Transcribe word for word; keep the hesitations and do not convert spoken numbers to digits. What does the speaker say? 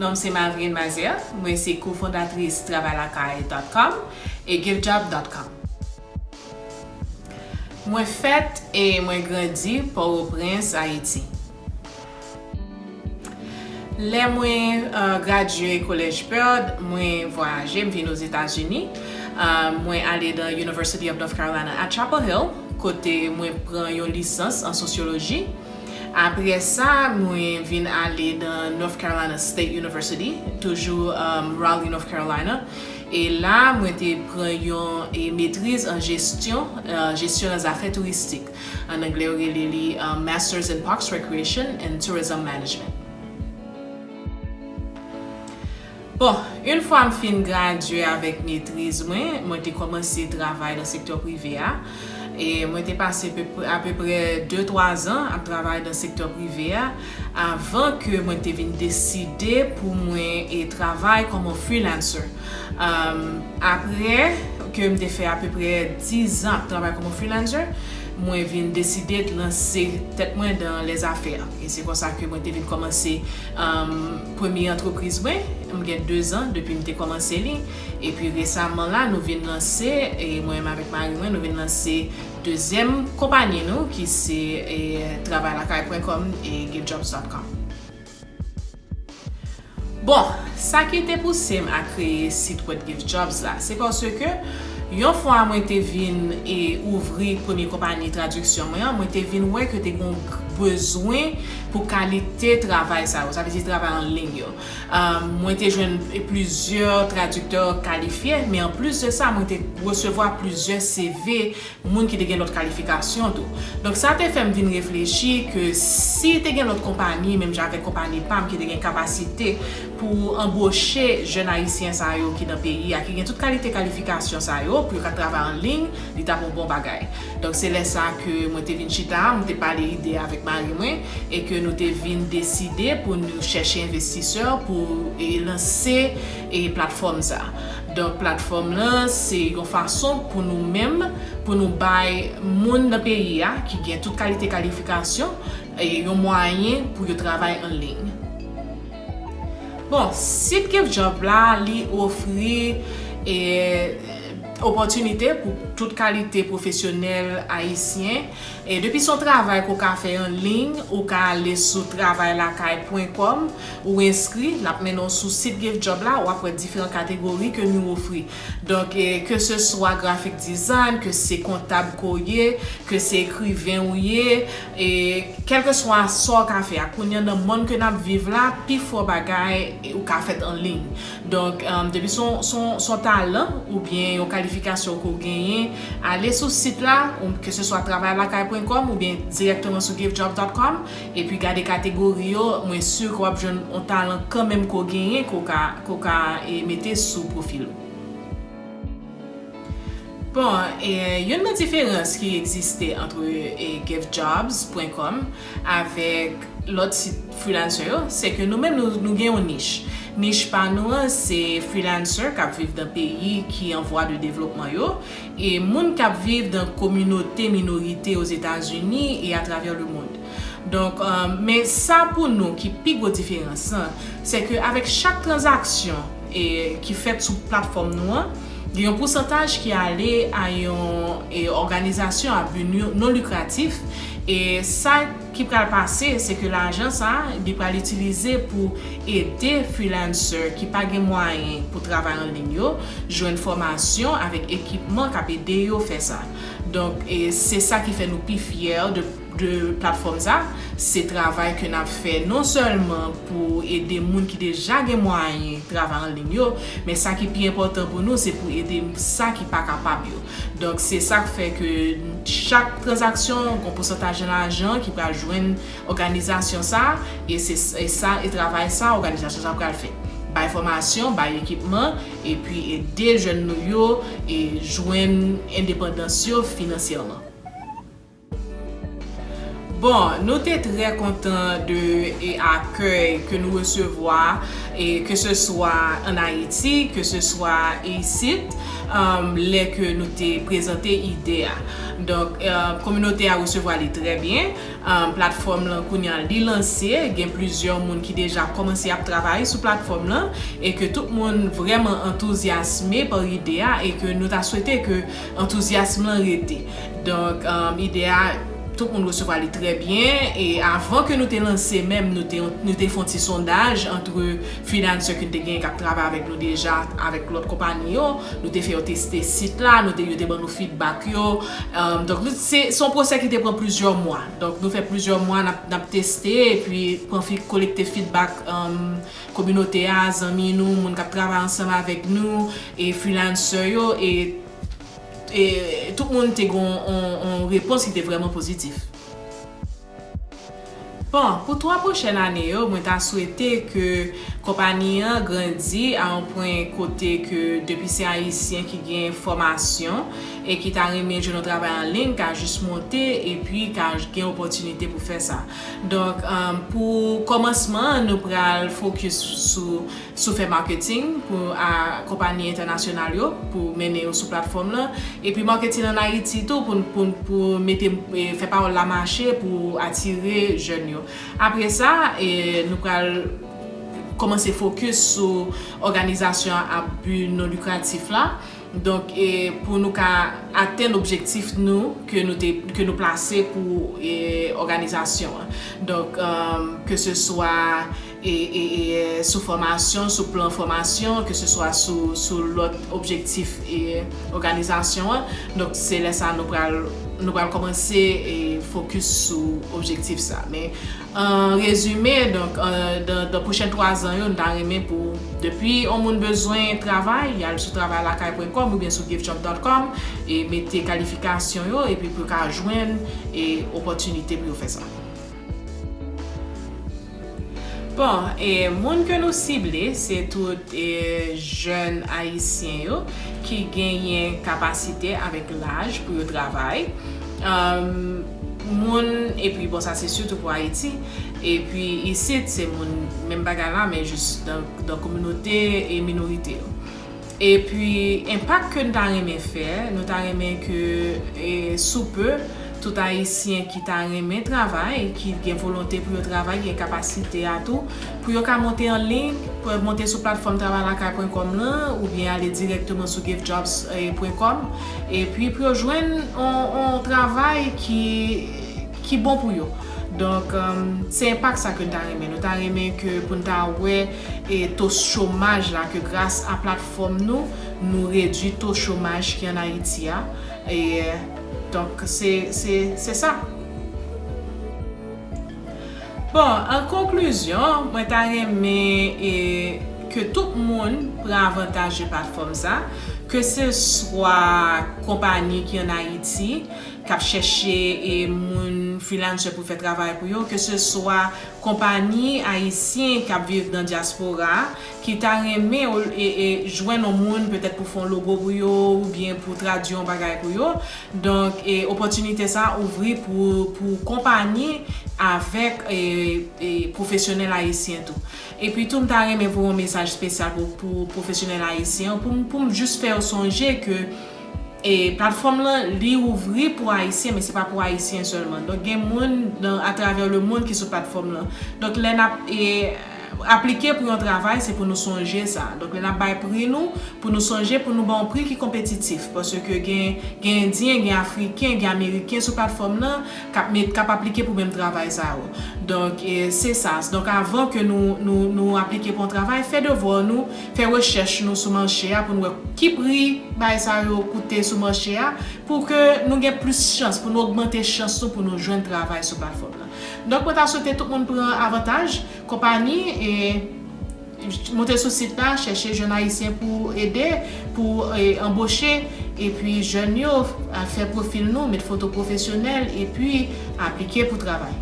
Non m se Mavrine Mazer, mwen se kofondatris travay lakay dot com e give job dot com. Mwen fèt e mwen grandi Pòtoprens, Ayiti. Lè mwen uh, gradye Kolèj Peird, mwen vwayaje, m vin Ozetazini. Uh, mwen ale nan University of North Carolina at Chapel Hill, kote mwen pran yon lisans an sosyoloji. Apre sa, mwen vin ale nan North Carolina State University, toujou um, Raleigh, North Carolina. E la, mwen te pran yon e, metriz an jesyon, uh, jesyon nan zafè touristik. An anglè, yo rele li um, Masters in Parks, Recreation and Tourism Management. Bon, yon fwa m fin gradye avèk metriz mwen, mwen te kòmanse travay nan sektè prive a. E mwen te pase apeprè de twa zan ap travay nan sektè prive a avan ke mwen te vin deside pou mwen e travay kòm yon freelancer. Um, apre ke m te fè apeprè diz an ap travay kòm yon freelancer, mwen vin deside lanse tèt mwen dan lèzafè. E se konsa ke mwen te vin kòmanse um, premye antrepriz mwen. M gen de zan depi m te kòmanse li. Epi resaman la, nou vin lanse, e mwen menm avèk mari mwen, nou vin lanse dezyèm konpayi nou ki se e, travay lakay pwen kòm e give jobs dot com. Bon, sa ki te pouse m a kreye sit wèb Give Jobs la, se paske yon fwa mwen te vin e ouvri premye konpayi tradiksyon mwen an, mwen te vin wè ke te gen yon bezwen pou kalite travay sa yo, sa vle di travay an liy yo. Um, mwen te jwenn plizyè tradiktè kalifye, men anplis de sa, mwen te resevwa plizyè C V moun ki te gen lòt kalifikasyon tou. Donk sa te fè m vin reflechi ke si te gen lòt konpayi, menm jan avèk konpayi pa m, ki te gen kapasite pou anboche jèn ayisyen sa yo ki nan peyi a, ki gen tout kalite kalifikasyon sa yo, pou yo ka travay an liy, li t ap yon bon bagay. Donk se lè sa ke mwen te vin chita, mwen te pale ide avèk mari mwen, e ke nou te vin deside pou nou chèche envestisè pou e, lanse e, platfòm sa. Donk platfòm lan se yon fason pou nou menm, pou nou bay moun nan peyi a ki gen tout kalite kalifikasyon e, yon mwayen pou yo travay an liy. Bon, sit Give Job la, li ofri e, opòtinite pou tout kalite pwofesyonèl ayisyen. E depi se yon travay ke w ka fè an liy, ou ka ale sou travay lakay pwen kòm, ou enskri, l ap mennen w sou sit Give Job la, w ap wè diferan kategori ke nou ofri. Donk, e, ke se swa graphic design, ke se kontab ke w ye, ke se ekriven ou ye, e kèlkeswa sa w ka fè a, kounye a nan monn ke n ap viv la, pifò bagay e, ou ka fèt an liy. Donk, um, depi se yon, se yon, se yon talan oubyen yon kalifikasyon ke w genyen, ale sou sit la, ou, ke se swa travay lakay pwen kòm oubyen dirèkteman sou give job dot com, epi gade kategori yo, mwen si ke w ap jwenn yon talan kanmenm ke w genyen, ke w ka, ke w ka e, mete sou pwofil ou. Bon, e, youn nan diferans ki egziste ant e, give jobs pwen kòm avèk lòt sit freelancer yo, se ke nou menm nou, nou gen yon nich. Nich pa nou an, se freelancer k ap viv nan peyi ki an vwa de devlopman yo, e moun k ap viv nan kominote minorite Ozetazini e atravè lemond. Donk, e, men sa pou nou ki pi gwo diferans lan, se ke avèk chak tranzaksyon e, ki fèt sou platfòm nou an, gen yon pousantaj ki ale a yon e, òganizasyon a bi non, non likratif, e sa ki pral pase, se ke lajan sa a, li pral itilize pou ede freelancer ki pa gen mwayen pou travay an liy yo, jwenn fòmasyon avèk ekipman k ap ede yo fè sa. Donk, e, se sa ki fè nou pi fyè de, de platfòm sa. Se travay ke n ap fè non sèlman pou ede moun ki deja gen mwayen travay an liy yo, men sa ki pi enpòtan pou nou, se pou ede sa ki pa kapab yo. Donk, se sa k fè ke chak tranzaksyon, gen yon pousantaj nan lajan ki pral jwenn òganizasyon sa, e se e sa, e travay sa, òganizasyon sa pral fè. Bay fòmasyon, bay ekipman, epi ede jèn nou yo e jwenn endepandans yo finansyèman. Bon, nou te trè kontan de e, akèy ke nou resevwa, e ke se swa ann Ayiti, ke se swa isit, um, lè ke nou te prezante ide a. Donk, um, kominote a resevwa li trè byen. Um, platfòm lan kounye a li lanse, gen plizyè moun ki deja kòmanse ap travay sou platfòm lan e ke tout moun vrèman antouzyasme pa ide a e ke nou ta swete ke antouzyasm lan rete. Donk, um, ide a, tout moun resevwa li trè byen. E avan ke nou te lanse menm, nou te, nou te fè yon ti sondaj antre freelancer ke nou te genyen k ap travay avèk nou deja, avèk lòt konpayi yo. Nou te fè yo teste sit la, nou te, yo te ban nou feedback yo. Um, donk, nou, se, se yon pwosè ki te pran plizyè mwa. Donk, nou fè plizyè mwa, n ap, n ap teste, epi pran fi, kolekte feedback, um, kominote a, zanmi nou, moun k ap travay ansanm avèk nou, e freelancer yo, e, e tout moun te gen yon, yon, yon repons ki te vrèman pozitif. Bon, pou twa pwochèn ane yo, mwen ta swete ke konpayi an grandi a yon pwen kote ke depi se Ayisyen ki gen fòmasyon e ki ta renmen jwenn yon travay an liy, ka jis monte epi ka gen opòtinite pou fè sa. Donk, um, pou kòmansman an, nou pral fokis sou sou fè marketing pou a konpayi entènasyonal yo, pou mennen yo sou platfòm lan. Epi marketing ann Ayiti tou, pou, pou, pou mete, e, fè pawòl la mache, pou atire jèn yo. Apre sa, e, nou pral kòmanse fokis sou òganizasyon a bi non likratif la. Donk, e, pou nou ka atenn objektif nou ke nou te, ke nou plase pou, e, òganizasyon an. Donk, um, ke se swa e, e, e, sou fòmasyon, sou plan fòmasyon, ke se swa sou, sou lòt objektif e òganizasyon an. Donk, se lè sa nou pral, nou pral kòmanse e fokis sou objektif sa. Men, an rezime, donk, an, dan, dan pwochèn twa zan yo, nou ta renmen pou, depi yon moun bezwen travay, y al sou travay lakay pwen kòm oubyen sou givejob dot com e mete kalifikasyon yo, epi pou yo ka jwenn e opòtinite pou yo fè sa. Bon, e moun ke nou sible, se tout e jèn ayisyen yo ki genyen kapasite avèk laj pou yo travay. Um, moun, epi bon, sa se sitou pou Ayiti. Epi isit, se moun, menm bagay la, men jis dan, dan kominote e minorite yo. Epi, enpak ke n ta renmen fè, nou ta renmen ke, e, sou pe, tout Ayisyen ki ta renmen travay, ki gen volonte pou yo travay, gen kapasite a tou, pou yo ka monte an liy, pou yo monte sou platfòm travay lakay pwen kòm lan, oubyen ale dirèkteman sou givejobs pwen kòm, epi pou yo jwenn on, on travay ki, ki bon pou yo. Donk, um, se enpak sa ke n ta renmen. Nou ta renmen ke pou n ta wè e to chomaj la, ke gras a platfòm nou, nou redui to chomaj ki ann Ayiti a. E, donk, se, se, se sa. Bon, an konklizyon, mwen ta renmen e, ke tout moun pran avantaj de platfòm sa, ke se swa konpayi ki ann Ayiti, k ap chèche e moun freelancer pou fè travay pou yo, ke se swa konpayi ayisyen k ap viv nan dyaspora a, ki ta renmen e, e, jwenn yon moun petèt pou fè yon logo pou yo, oubyen pou tradui yon bagay pou yo. Donk, e, opòtinite sa ouvri pou, pou konpayi avèk e, e, pwofesyonèl ayisyen tou. Epi tou, m ta renmen voye yon mesaj espesyal pou, pou pwofesyonèl ayisyen an, pou m, pou m jis fè yo sonje ke e platfòm lan, li ouvri pou Ayisyen, men se pa pou Ayisyen sèlman. Donk, gen moun nan, atravè lemonn ki sou platfòm lan. Donk, lè n ap e, aplike pou yon travay, se pou nou sonje sa. Donk, lè n ap bay pri nou, pou nou sonje pou nou ba yon pri ki konpetitif. Paske gen, gen Endyen, gen Afriken, gen Ameriken sou platfòm lan k ap met, k ap aplike pou menm travay sa yo. Donk, e, se sa. Donk, avan ke nou, nou, nou aplike pou yon travay, fè devwa nou, fè rechèch nou sou mache a pou nou wè ki pri bagay sa yo koute sou mache a, pou ke nou gen plis chans, pou nou ogmante chans nou pou nou jwenn travay sou platfòm lan. Donk, mwen ta swete tout moun pran avantaj, konpayi, e monte sou sit la, chèche jèn ayisyen pou ede, pou e, anboche, epi jèn yo, a, fè pwofil nou, met foto pwofesyonèl, epi aplike pou travay.